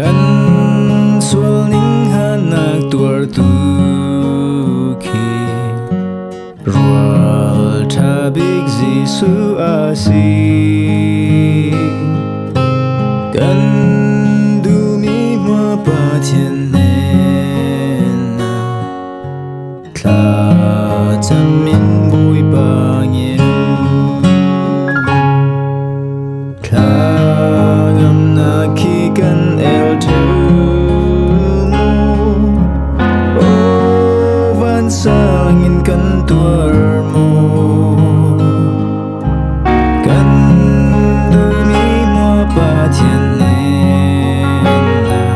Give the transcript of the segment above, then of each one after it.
Kan sual ning hanak tuartu khi rual ṭha bik Jesuh a si. Kan duhmi hma Pathian hnenah thlacam in Bawipa ngen. Thlacamnak khi kan el ṭheu maw? Aw vansang in kan tuar maw? Kan duhmi maw Pathian hnenah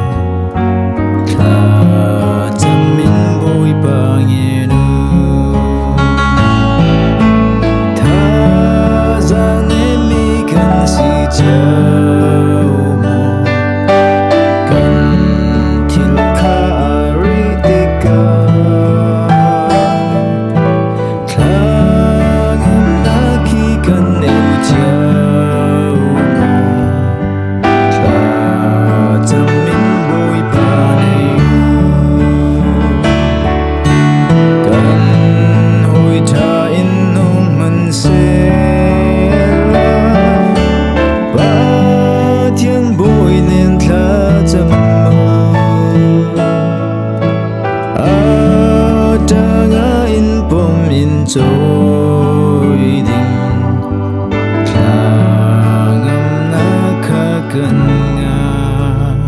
thlacam in Bawipa ngen u. Thazaang nemmi kan si cio maw? Kan thil kha a rih tikah Thlangamnak hi kan eu cio maw? Thlacam in Bawipa nei u. Kan hawi ṭha in um hmanhsehlaw Pathian bawi nen thlacam u. A tangah in pom in cawi ding thlangamnak kha kan ngah.